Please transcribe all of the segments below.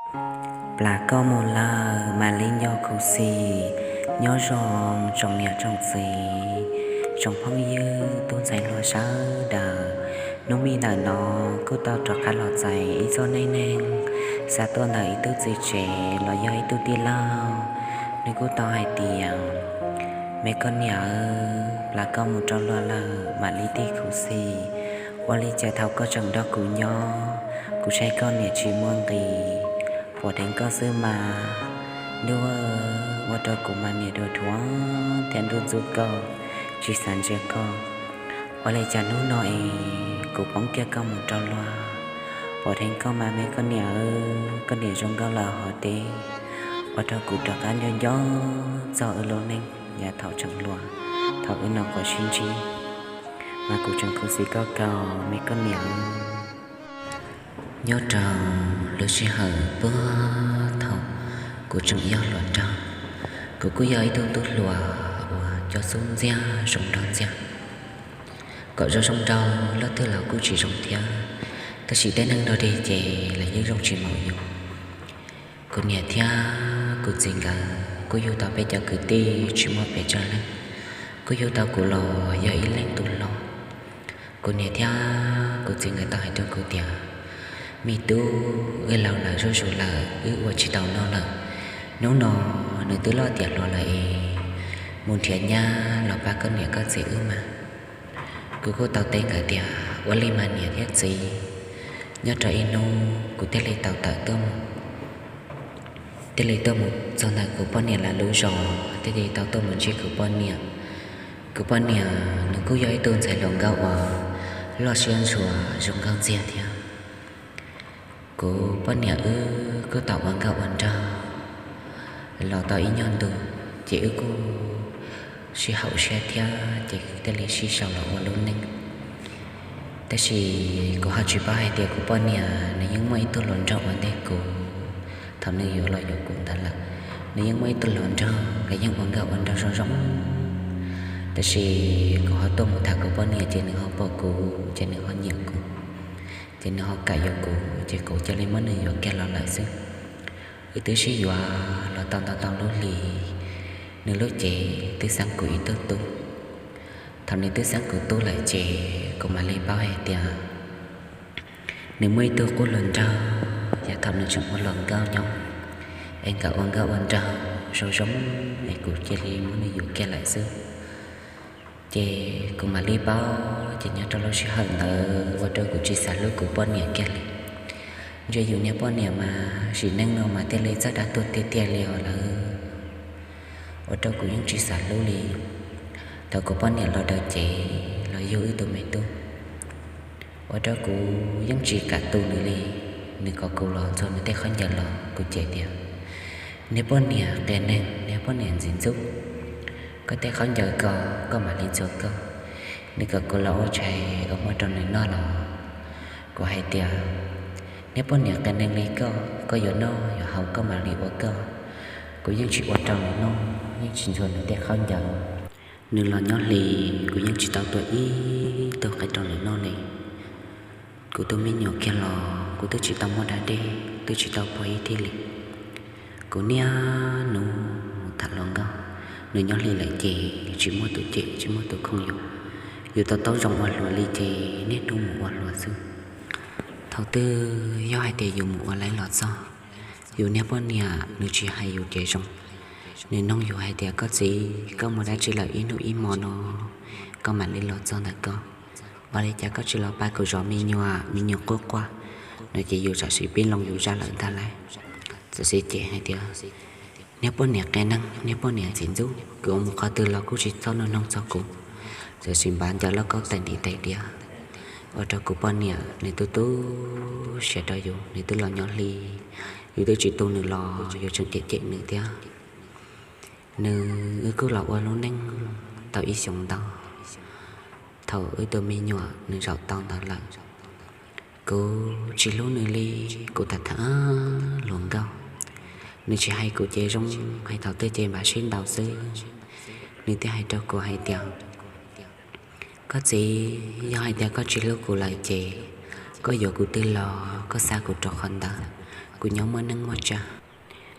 Plas koj mus lawm mam li nco khuv xim. Nyob zoo tsoom niam tsoom txiv, tsoom phooj ywg tub ntxhais hluas sawv daws. Hnub me ntawm no kuj tau rov qab los txais ib txoj neej neeg xa tuaj ntawm ib tug txiv tsev los yog ib tug tij laug. Nws kuj tau hais tias, me koj niam, plas koj mus rau luag lawm mam li tig khuv xim. Ua li cas thaum koj tseem nrog kuv nyob, kuv saib koj niam tsis muaj nqis, pom dheev koj xwb mas. Ntuj, ua rau kuv mas niam dhuav dhuav thiab ntuj ntxub koj, tsis xav ntsia koj. Ua li cas hnub no es kuv poob kiag koj mus rau luag, pom dheev koj mas me koj niam, koj niam zoo nkauj lawm hov teb. Ua rau kuv rov qab nco nco txog wb lub neej yav thaum tseem hluas, thaum wb nyuam qhuav sib ntsib, mas kuv tseem khuv xim koj kawg me koj niam. Nyob rau lub sij hawm puag thaum kuv tseem yog hluas nraug, kuv kuj yog ib tug tub hluas uas coj xub ntxiag zoo nraug ntxiag. Kom zoo zoo nraug leej twg los kuj tsis zoo thiab, tab sis tej neeg dog dig ces los yeej zoo tsis npaum yus. Kuv niam thiab kuv txiv nkawd kuj yug tau peb cov kwv tij tsis muaj pes tsawg leej, kuj yug tau kuv los yog ib leeg tus hlob. Kuv niam thiab kuv txiv nkawd tau hais rau kuv tias, me tub, wb laus lawm zuj zus lawm, wb ua tsis tau noj lawm. Hnub no nws twb loj tiav hluas lawm es mus nrhiav nyab los pab koj niam koj txiv wb mas. Kuv kuj tau teb nkawd tias, ua li mas niam thiab txiv. Nyob rau ib hnub kuv thiaj li tau tawm tuaj mus, thiaj li tuaj mus txog ntawm kuv poj niam lawv lub zos, thiaj li tau tuaj mus ntsib kuv poj niam. Kuv poj niam nws kuj yog ib tug ntxhais hluas nkauj uas loj siab ntshua zoo nkauj ntxiag thiab. Kuv poj niam wb kuj tau ua nkauj ua nraug los tau ib nyuag ntu, ces wb kuj sib haum siab thiab ces thiaj li sib sau los ua lub neej. Tab sis kuv ho tsis paub hais tias kuv poj niam nws yeej muaj ib tug hluas nraug ua ntej kuv. Thaum nws yuav los yuav kuv ntawd lawm, nws yeej muaj ib tug hluas nraug, nkawd yeej ua nkauj ua nraug zoo zoo. Tab sis kuv ho tuaj mus tham kuv poj niam ces nws ho pom kuv ces nws ho nyiam kuv, ces nws ho kam yuav kuv ces kuv cia li muab nws yuav kiag los lawm xwb. Wb twb sib yuav los tau ntau tau lub hlis, nws lub cev twb xeeb kuv ib tug tub. Thaum nws twb xeeb kuv tub lawm ces kuv mam li paub hais tias nws muaj ib tug qub hluas nraug, yav thaum nws tseem ua hluas nkauj nyob, es nkawd ua nkauj ua nraug zoo zoo, es kuv cia li muab nws yuav kiag lawm xwb. Ces kuv mam li paub, ces nyob rau lub sij hawm ntawd ua rau kuv tsis xav hlub kuv poj niam kiag li. Ntsia yus niag poj niam mas sim neej no mas thiaj li txawj dab tuag tiag tiag li os lawm. Ua rau kuv yeej tsis xav hlub li. Thaum kuv poj niam los daws cev los yug wb tus me tub, ua rau kuv yeej tsis kam tu nws li. Nws kom kuv los ntxuag nws tej khaub ncaws los kuv cem tias, niag poj niam qias neeg, niag poj niam ntxim ntxub, koj tej khaub ncaws ko koj mam li ntxuag koj. Nws kom kuv los ua tshais ua hmo rau nws noj los kuv hais tias, niag poj niam qias neeg li koj, koj yuav noj yuav haus koj mam li ua koj. Kuv yeej tsis ua rau nws noj, yeej tsis ntxuag nws tej khaub ncaws. Nws los nyob hli, kuv yeej tsis tau tua ib tug qe rau nws noj li. Kuv tus me nyuam kiag los kuv twb tsis tau muaj da dej, twb tsis tau pog ib thij li. Kuv niaj hnub mus tham hluas nkauj, nws nyob hli lawm ces tsis muaj tus cem tsis muaj tus khooj yus. Yus tau taub zoo ua hluas li ces niaj hnub mus ua hluas xwb. Thaum twg yog hais tias yus mus ua laib los txog, yus niag poj niam nws tsis hais yus ces zoo. Nws noog yus hais tias, koj txiv, koj mus dab tsi lawm ib hnub ib hmo no, koj mam li los txog ntawm ko? Ua li cas koj tsis los pab kuv zov me nyuam, me nyuam quaj quaj? No ces yus tsam sim pib loo yus zaj lawm ntag lauj. Txawm sim cem hais tias, niag poj niam qias neeg, niag poj niam ntxim ntxub, kuv ua mus qhov twg los kuj tsis txhob nug noog txog kuv. Txawm sim npav ncaws lauj kaub tais ntiv tais diav, ua rau kuv poj niam nws tu tu siab rau yus, nws twb los nyob hli, yus twb tsis tu nws los yus tseem cem cem nws thiab. Nws wb kuj los ua lub neej tau ib xyoos ntau. Thaum wb tus me nyuam nws zaum tau ntawd lawm, kuv tsis hlub nws li, kuv tham tham hluas nkauj. Nws tsis hais kuv ces zoo, hais thaum twg ces npaj sib ntaus xwb. Nws thiaj hais rau kuv hais tias, koj txiv, yog hais tias koj tsis hlub kuv lawm ces koj yuav kuv twg los koj xa kuv rau qhov ntawd. kuv nyob muaj neej muaj tsa.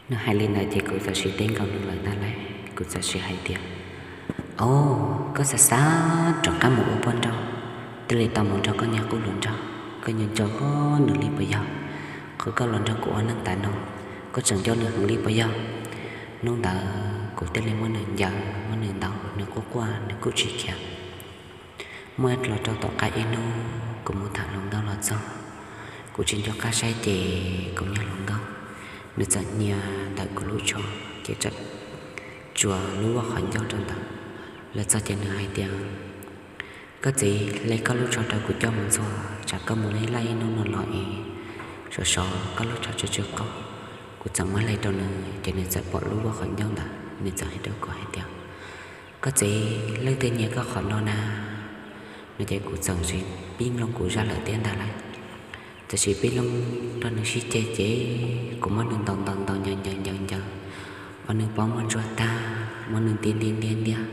Nws hais li ntawd ces kuv txawm sim teb nkaus nws lawm ntag lauj. Kuv txawm sim hais tias, Au, koj xav xav rov qab mus ua poj nrauj, thiaj li tau mus nrog koj niag qub hluas nraug, koj nco nco nws li puas yog? Qhov koj los nrog kuv ua neej tas no, koj tseem nco nws heev li puas yog? Hnub ntawd kuv thiaj li muab nws ncaws muab nws ntaus, nws quaj quaj nws kuj tsis khiav. Muaj los rau tom qab ib hnub kuv mus tham hluas nkauj los txog, kuv tsis nco qab saib ces kuv niag hluas nkauj, nws txawm hnia ntawm kuv lub tsho, ces txawm tsuas lub voj qhov ncauj rau ntawd. Los txog ces nws hais tias, Koj txiv, hle koj lub tsho rau kuv coj mus ntxhua, tsam koj mus ib laj ib hnub no los es sov sov koj lub tsho tsw tsw qaub. Kuv txawm muab hle rau nws ces nws txawm pom lub voj qhov ncauj ntawd, nws txawm hais rau kuv hais tias, Koj txiv, leej twg nyiam koj qhov no na? No ces kuv txawm sim pib nplooj kuv zaj lawm thiab ntag lauj. Txawm sim pib nplooj nrog nws sib ceg ces kuv muab nws ntaus ntaus ntaus ncaws ncaws ncaws ncaws, ua nws pob muaj ntsuag tag, muab nws ntiab ntiab ntiab ntiab,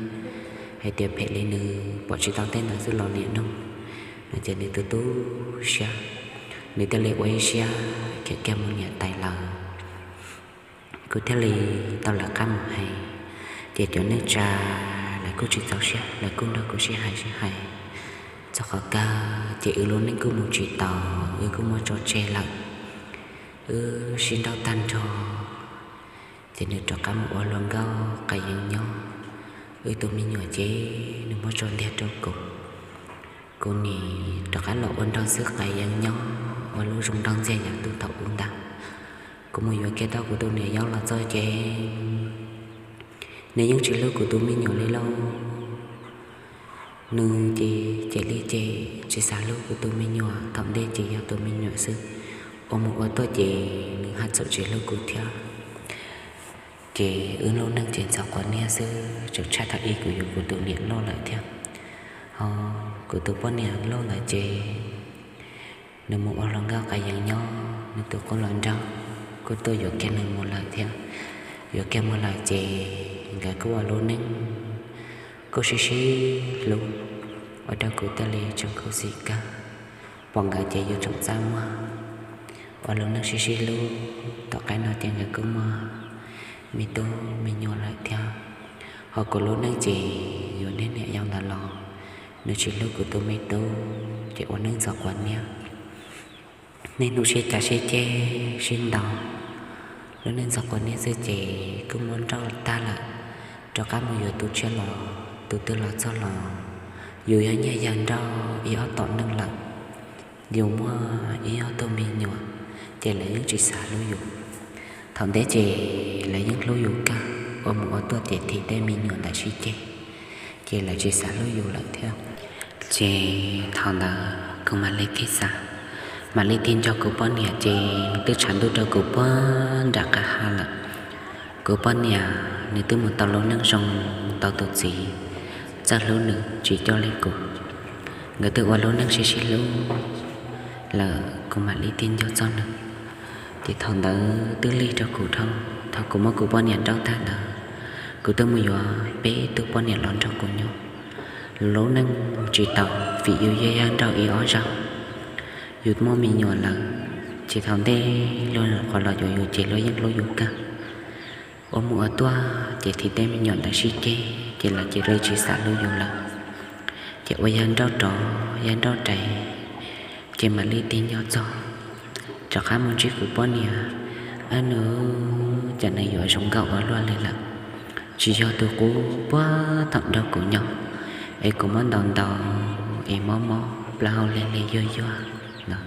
hais tias phem li nws pom tsis tau tej ntawd xwb los niam nug. No ces nws tu tu siab, nws thiaj li ua ib siab khiav kiag mus niam tais lawm. Kuv thiaj li tau lawv qab mus hais, ces cov neej tsa lawv kuj tsis txaus siab, lawv kuj nrog kuv sib hais sib hais. Txog qhov kawg ces wb lub neej kuj mus tsis taus, wb kuj muaj tso tseg lawm, wb sib nrauj tag nrho. Ces nws rov qab mus ua hluas nkauj qas yees nyob, wb tus me nyuam ces nws muab tso ntiag rau kuv. Kuv nim rov qab los ua nraug xwb qas yees nyob ua lub zoo nraug ntxiag yam ntuj thaum ub ntag. Kuv mus yuav kiag tau kuv tus niam yau los txog ces nws yeej tsis hlub kuv tus me nyuam li lauj. Nws ces cem li cem, tsis xav hlub kuv tus me nyuam, thaum ntej ces yog tus me nyuam xwb, ua mus ua tuaj ces nws haj txawm tsis hlub kuv thiab. Ces wb lub neej ces ntxhov quav niab xwb, tseem tshaj thaum ub kuv yuav kuv tus niam loj lawm thiab. Ho kuv tus poj niam loj lawm ces nws mus ua hluas nkauj qas yees nyob, nws tus qub hluas nraug kuj tuaj yuav kiag nws mus lawm thiab. Yuav kiag mus lawm ces nkawd kuj ua lub neej kuj sib sib hlub, ua rau kuv thiaj li tseem khuv xim kawg. Pom nkawd ces yus tseem txaj muag, ua lub neej sib sib hlub. Tom qab no ces nkawd kuj muaj me tub me nyuam lawm thiab. Ho kuv lub neej ces yuav niag niam yau ntawd los nws tsis hlub kuv tus me tub, ces ua neej ntxhov quav niab. Niaj hnub sib cav sib ceg sib ntaus, lub neej ntxhov quav niab xwb ces kuj muab nrauj tag lawm. Rov qab mus yuav tus tshiab los, tus twg los txog los yus yog nyiaj yawg nrauj ib ob tom neej lawm, yus muaj ib ob tug me nyuam, ces lawv yeej tsis xav hlub yus. Thaum ntej ces lawv yeej hlub yus kawg, ua mus ua tuaj ces thim tej me nyuam ntawd sib ceg, ces lawv tsis xav hlub yus lawm thiab. Ces thaum ntawd kuv mam li thiaj xav, mam li tig nco kuv poj niam ces twb tshav ntuj rau kuv puag nram qab ha lawm. Kuv poj niam nws twb mus tau lub neej zoo, tau tus txiv txawj hlub nws tsis coj li kuv. Nkawd twb ua lub neej sib sib hlub lawm kuv mam li tig nco txog nws. Ces thaum ntawd twb lig rau kuv dhau, thaum kuv muab kuv poj niam nrauj tag ntawd, kuv twb mus yuav peb tug poj niam los nrog kuv nyob. Lub neej tsis tau, vim yus yog yawg nrauj ib ob zaug, yus muaj me nyuam lawm, ces thaum ntej luag qhov los yuav yus ces luag yeej hlub yus kawg. Ua mus ua tuaj ces thim tej me nyuam ntawd sib ceg ces lawv cia li tsis xav hlub yus lawm. Ces ua yawg nrauj rov yawg nrauj rais, ces mam li tig nco txog, rov qab mus ntsib kuv poj niam. Ab nws, cas nws yuav zoo nkauj ua luaj li lawm, tsis yog tus qub puag thaum nrog kuv nyob, es kuv muab ntaus ntaus es mob mob plaub hau lig lig yuag yuag no.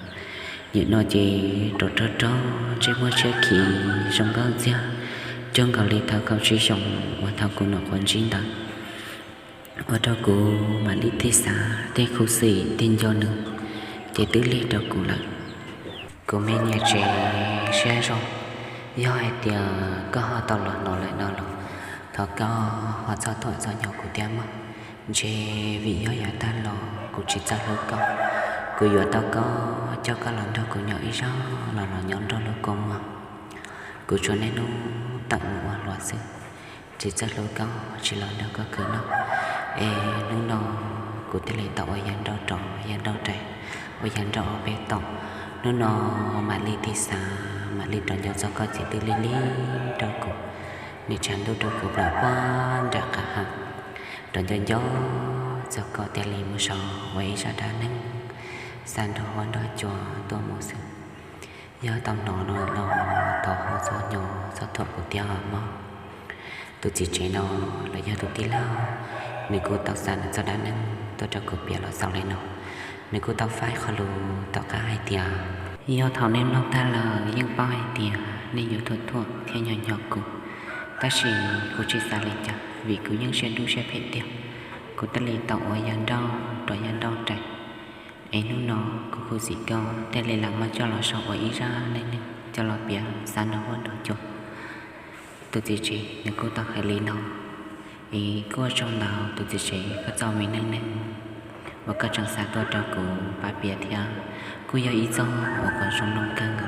Nim no ces rov rog rog ntsej muag tshiab khiv zoo nkauj ntxiag, cuag nkaus li thaum kaum tsib xyoos uas thaum kuv nyuam qhuav ntsib ntawd. Ua rau kuv mam li thiaj xav thiaj khuv xim tig nco nws, ces twb lig rau kuv lawm. Kuv me niam tsev siab zoo, yog hais tias koj ho tau los hnov lawm no los thov koj ho txhob thuam txob nyo kuv thiab mog. Ntshe vim yog yav tag los kuv tsis txawj hlub koj, kuv yuav tau koj coj koj los nrog kuv nyob ib zaug los los nyob nrog lub kua muag. Kuv tsuas niaj hnub tawm mus ua hluas xwb, tsis txawj hlub koj, tsis los nrog koj khwv noj. Es hnub no kuv thiaj li tau ua yawg nrauj rov yawg nrauj rais, ua yawg nrauj ob peb tom, Hnub no mam li tig xav mam li rov nco txog koj ces twb lig lig rau kuv, nws tshav ntuj rau kuv plam puag nram qab ha, rov nco nco txog koj thiaj li mus so ua ib zaj dab neeg xa nrog huab nrog cua tuaj mus xwb. Yog tau hnov no los thov ho txhob nco txhob thuam kuv thiab mog. Tus txiv tsev no los yog tus tij laug, nws kuj tau xa nws txoj dab neeg tuaj rau kuv piav los xaus li no. Nws kuj tau faib qhov lus tom qab hais tias, yog thaum nej mloog tag lawm yeej paub hais tias nej yuav thuam thuam thiab nco nco kuv, tab sis kuv tsis xav li cas vim kuv yeej siab dub siab phem tiag. Kuv thiaj li tau ua yawg nrauj rov yawg nrauj rais, es hnub no kuv khuv xim koj thiaj li lam muab coj los sau ua ib zaj neej neeg coj los piav xa nrog huab nrog cua. Tus txiv tsev nws kuj tau hais li no, es kuj ua tsaug ntau tus txiv tsev koj txoj me neej neeg uas koj tseem xa tuaj rau kuv pab piav thiab, kuj yog ib txoj uas kuv zoo mloog kawg.